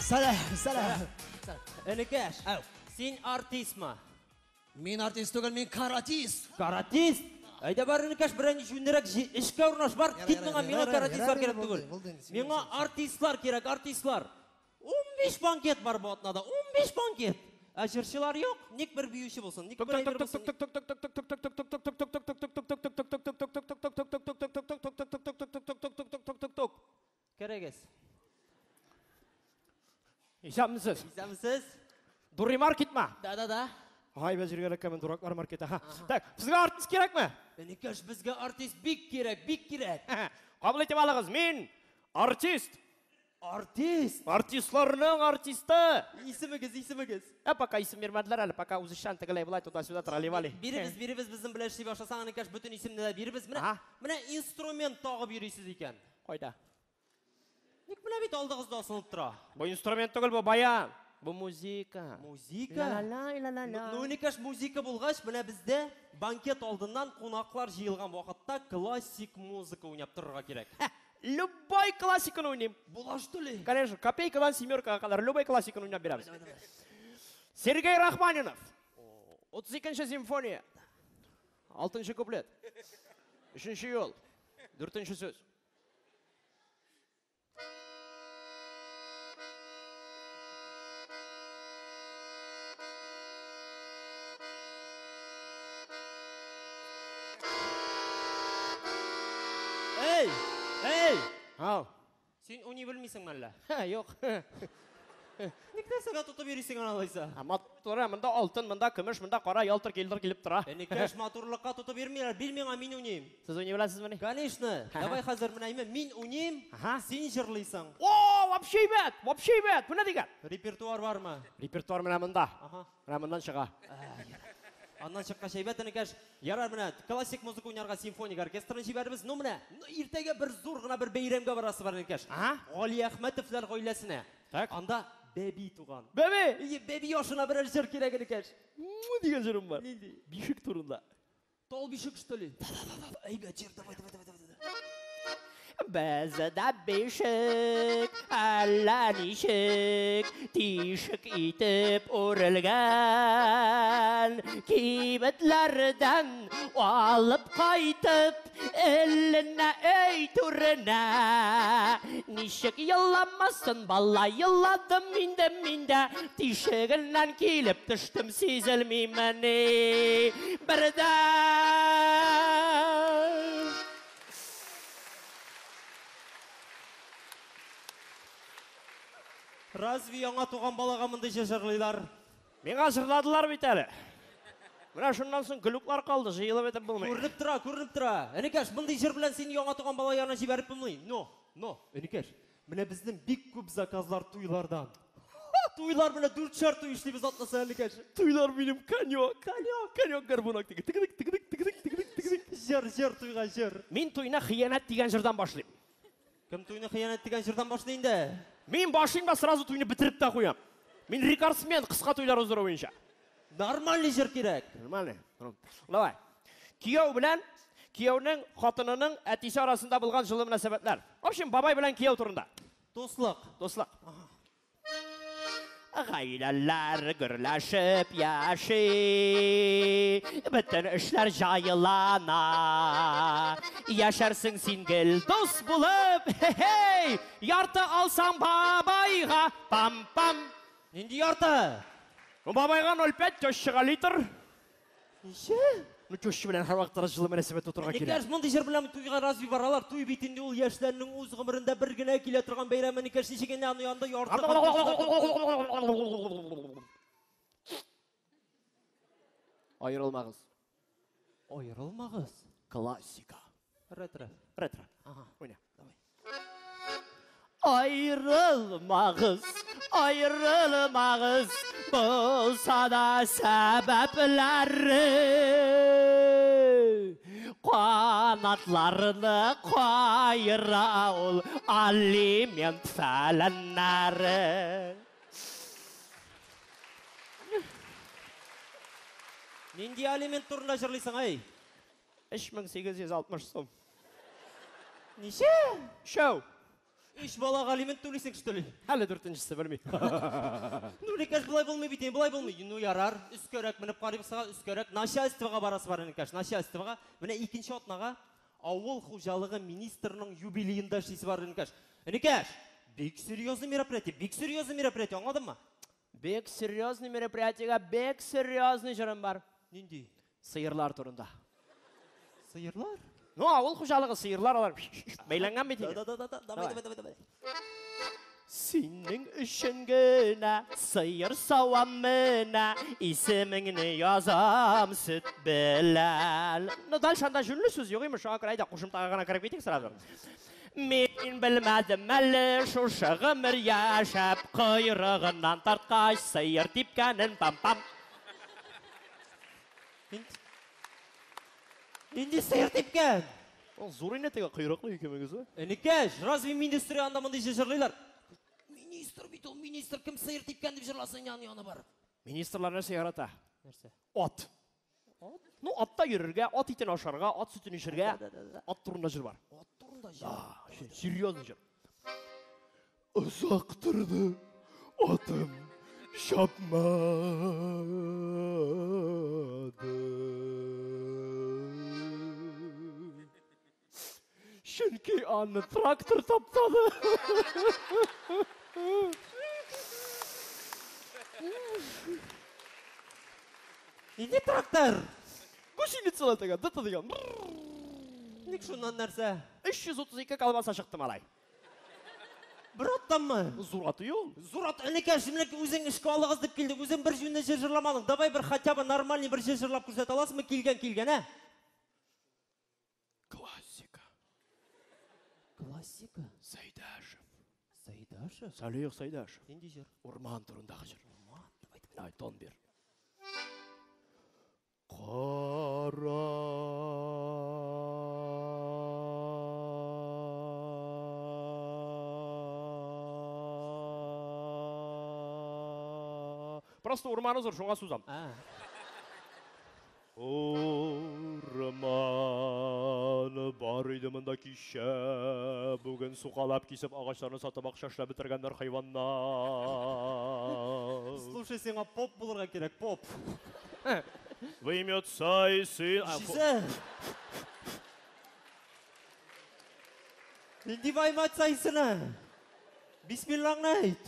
Сәлам, сәлам. Энекәш, син артистмы? Мин артист түгел, мин каратист. Каратист? Әйдә бар, энекәш, берәр җүнлерәк эшкә урнаш, бар, кит миңа, миңа каратистлар кирәк түгел. Миңа артистлар кирәк, артистлар. 15 банкет бар бу атнада, 15 банкет. Ә җырчылар юк, ник бер биюче булсын, ник бер әйбер булсын. Керегез. Исәнмесез. Исәнмесез. Дури маркетма? Да, да, да. Ай, без җиргә эләккәнмен, дураклар маркеты. Ха. Так, сезгә артист кирәкме? Энекәш, безгә артист бик кирәк, бик кирәк. Кабул итеп алыгыз, мин артист. Артист? Артистларның артисты. Исемегез, исемегез. Ә пока исем бирмәделәр әле, пока үзешчән тегеләй болай туда-сюда тролливали. Бирегез, бирегез, безнең белән эшли башласаң, энекәш, бөтен исемне дә бирегез. Менә, менә инструмент тагып йөрисез икән. Кайда? Ник менә бит алдыгызда асылып тора. Бу инструмент түгел, бу баян. Бу музыка. Музыка? Ну, энекәш, музыка булгач, менә бездә банкет алдыннан кунаклар җыелган вакытта классик музыка уйнап торырга кирәк. Любой классиканы уйныйм. Була что ли? Конечно, копейкадан семеркага кадәр любой классиканы уйнап бирәбез. Сергей Рахманинов. 32 симфония. 6 куплет. 3 юл. 4 сүз. Эй! Эй! Ау. Син уйный белмисеңме әллә? Ха, юк. Ник нәрсәгә тотып йөрисең аны алайса? Ә, матур, монда алтын, монда көмеш, монда кара ялтыр келдер килеп тора. Энекәш, матурлыкка тотып йөрмиләр. Бир миңа, мин уйныйм. Сез уйный беләсезмени? Конечно. Давай хәзер менә әйме, мин уйныйм, син җырлыйсың. О, вообще әйбәт, вообще әйбәт. Бу ни дигән? Репертуар бармы? Репертуар менә монда. Менә моннан чыга. Аннан чыккач әйбәт, энекәш. Ярар, менә классик музыка уйнарга симфоник оркестрын җибәрербез. Ну менә, иртәгә бер зур гына бер бәйрәмгә барасы бар, энекәш. Гали Әхмәтовлар гаиләсенә. Так. Анда бәби туган. Бәби? Ие, бәби ашына берәр җыр кирәк, энекәш. Му дигән җырым бар. Нинди? Бишек турында. Тал бишек, что ли? Да-да-да. Әйбәт җыр, давай, давай, давай, давай. Бездә бишек, әллә ничек, тишек итеп үрелгән. Кибетләрдән алып кайтып, эленә өй түренә. Ничек еламасын бала, еладым инде мин дә, тишегеннән килеп төштем, сизелмимени. Бердән. Разве яңа туган балага мондый җыр җырлыйлар? Миңа җырладылар бит әле. Менә шуннан соң глюклар калды, җыелып бетеп булмый. Күренеп тора, күренеп тора. Энекәш, мондый җыр белән син яңа туган бала янына җибәреп булмый. Но, но, энекәш, менә безнең бик күп заказлар туйлардан. Туйлар менә дүртшәр туй эшлибез атнасы, энекәш. Туйлар минем конек. Конек, конек горбунок дигән. Тыгыдык, тыгыдык, тыгыдык, тыгыдык, тыгыдык. Җыр, җыр туйга җыр. Мин туйны хыянәт дигән җырдан башлыйм. Кем туйны хыянәт дигән җырдан башлый инде? Мин башлыйм да сразу туйны бетереп тә куям. Мин рекордсмен кыска туйлар уздыру буенча. Нормальный җыр кирәк. Нормальный. Давай. Кияү белән кияүнең хатынының әтисе арасында булган җылы мөнәсәбәтләр. В общем, бабай белән кияү турында. Дуслык. Дуслык. Гаиләләр гөрләшеп яши, бөтен эшләр җайлана. Яшәрсең син гел дус булып, хе-хей, ярты алсаң бабайга, пам-пам. Нинди ярты? Ну, бабайга 0,5, тещага литр. Ничә? Ну, теща белән һәрвакытта да җылы мөнәсәбәт тотарга кирәк. Энекәш, мондый җыр белән туйга разве баралар? Туй бит инде ул яшьләрнең үз гомерендә бер генә килә торган бәйрәме. Энекәш, ничек инде аны янында ярты һәм Аерылмагыз. Аерылмагыз. Классика. Ретро. Ретро. Ага. Уйна. Давай. Аерылмагыз, аерылмагыз, булса да сәбәпләре. Канатларны кайра ул алимент фәләннәре. Нинди алимент турында җырлыйсың, эй? 3860 сум. Ничә? Шәү. Өч балага алимент түлисең, что ли? Әле дүртенчесе белми. Ну, Лекаш, болай булмый бит, болай булмый. Ну, ярар, өскәрәк менеп карыйбыз сиңа, өскәрәк. Начальствога барасы бар, Лекаш, начальствога. Менә икенче атнага авыл хуҗалыгы министрының юбилеенда эшлисе бар, Лекаш. Лекаш, бик серьезный мероприятие, бик серьезный мероприятие, аңладыңмы? Бик серьезный мероприятиегә бик серьезный җырым бар. Нинди? Сыерлар турында. Сыерлар? Ну, авыл хуҗалыгы сыерлар алар бәйләнгән бит инде. Да, да, да, да, давай, давай, давай, давай. Синең өчен генә сыер савам менә, исемеңне язам сөт белән. Ну, дальше анда җүнле сүз юк имеш, шуңа күрә әйдә кушымтага гына кереп китик сразу. Мин белмәдем әле шушы гомер яшәп, койрыгыннан тарткач сыер типкәнен пам-пам. Нинди сыер типкән? Ул зур инде теге койрыклы икемегез. Энекәш, разве министр янында мондый җыр җырлыйлар? Министр бит ул, министр кем сыер типкән дип җырласын яны яны барып. Министрлар нәрсә ярата? Нәрсә? Ат. Ну, атта йөрергә, ат итен ашарга, ат сөтен эчәргә. Ат турында җыр бар. Ат турында җыр. Серьезный җыр. Озак торды атым чапмады. Чөнки аны трактор таптады. Нинди трактор? Гусеницалар дигән, дыты дигән. Ник шуннан нәрсә? 332 колбаса чыкты малай. Бер аттанмы? Зур аты юк. Зур ат, энекәш, менә үзең эшкә алыгыз дип килдек, үзең бер җүнле җыр җырламадың. Давай бер хотя бы нормальный бер җыр җырлап күрсәтә аласыңмы? Килгән килгән, ә? Классика. Классика. Сәйдәшев. Сәйдәшев? Салих Сәйдәшев. Нинди җыр? Урман турындагы җыр. Урман. Давай, давай. Давай, тон бир. Кара Просто урманы зур, шуңа сузам. Урман бар иде монда кичә, бүген сукалап кисеп агачларны сатып акча эшләп бетергәннәр хайваннар. Слушай, сиңа поп булырга кирәк, поп. Во имя Отца и Сына. Жиза. Нинди во имя Отца и Сына? Бисмиллаңны әйт.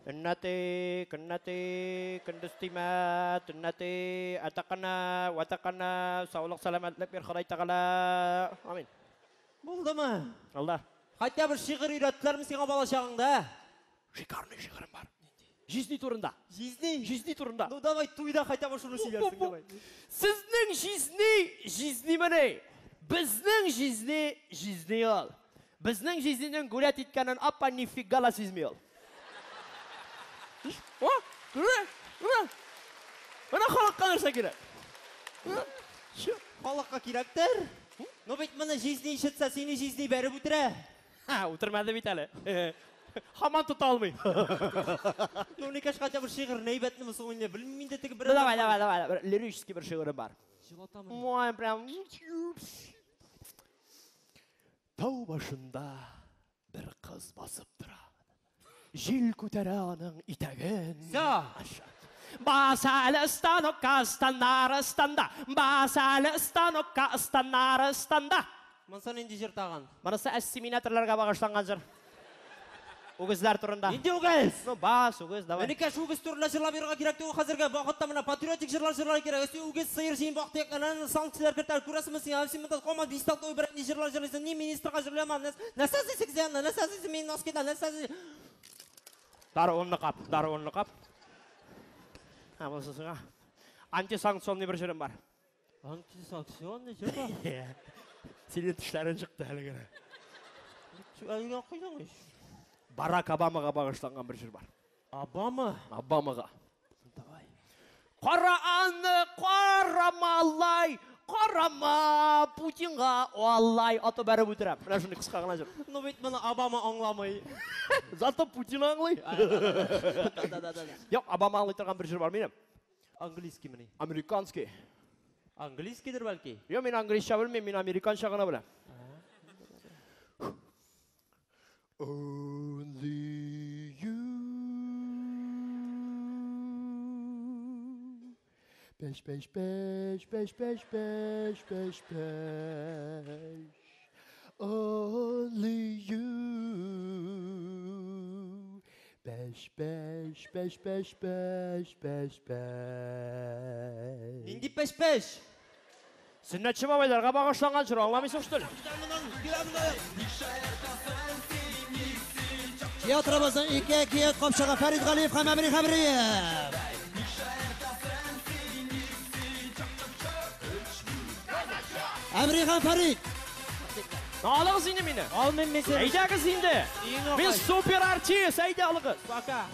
Көннәти, көннәти, көндез тимә, төннәти, атакана, ватакана, саулык, сәламәтлек бир Ходай Тәгалә. Амин. Булдымы? Алда. Хотя бы шигырь өйрәттеләрме сиңа бала чагыңда? Шикарный шигырем бар. Жизни турында. Жизни? Жизни турында. Ну давай туйда хотя бы шуны сөйләрсең, давай. Сезнең жизни, жизни менә. Безнең жизни, жизни ул. Безнең жизнинең гулять иткәнен апа нифига ла сизми ул. О, күрә, күрә. Менә халыкка нәрсә кирәк? Халыкка кирәктер. Ну бит моны жизни ишетсә, сине жизни бәреп үтерә. Ха, үтермәде бит әле. Һаман тота алмый. Ну, никәш хотя бы шигырь әйбәтнеме соң инде, белмим инде теге бер. Ну, давай, давай, давай. Бер лирический бер шигырем бар. Җылатамы? Мой прям. Тау башында бер кыз басып тора. Җил күтәрә аның итәген. Всё. Бас әле станокка, станнар станда. Бас әле станокка, станнар станда. Монсы нинди җыр тагын? Монысы ассимиляторларга багышланган җыр. Үгезләр турында. Нинди үгез? Ну, бас, үгез, давай. Энекәш, үгез турында җырлап йөрергә кирәк түгел хәзерге вакытта, менә патриотик җырлар җырлар кирәк. Өсте үгез, сыер җыен вакыты якыннан санкцияләр кертәр. Күрәсеңме син, син монда калма бисталт бер нинди җырлар җырлыйсың, ни министрга җырлый Нәрсә эзлисең син анда? Нәрсә эзлисең минем носкида? Нәрсә эзлисең? Даруынны кап, даруынны кап. Һа, монысы сиңа. Антисанкционный бер җырым бар. Антисанкционный җыр бар. Синең тешләрең чыкты әле генә. Әлегә куйдың ич. Барак Обамага багышланган бер җыр бар. Обама? Обамага. Давай. Кара аны, кара малай, карама Путинга, аллай, аты бәреп үтерәм. Менә шундый кыска гына җыр. Ну бит моны Обама аңламый. Зато Путин аңлый. Да, да, да, да. Юк, Обама аңлый торган бер җыр бар минем. Английский мени? Американский. Английскийдер бәлки? Юк, мин английча белмим, мин американча гына беләм. Only you. Beş beş beş beş beş beş beş beş. Only you. Beş beş beş beş beş beş beş. Нинди пеш-пеш? Сөннәтче бабайларга багышланган җыр, аңламыйсың что ли? Театрыбызның ике киек капчыгы Фәрит Галиев һәм Әмри Хәбриев. Әмри һәм Фәрит. Алыгыз инде мине. Алмыйм мин сине. Әйдәгез инде. Иң Мин агай. супер артист, әйдә алыгыз. Пока.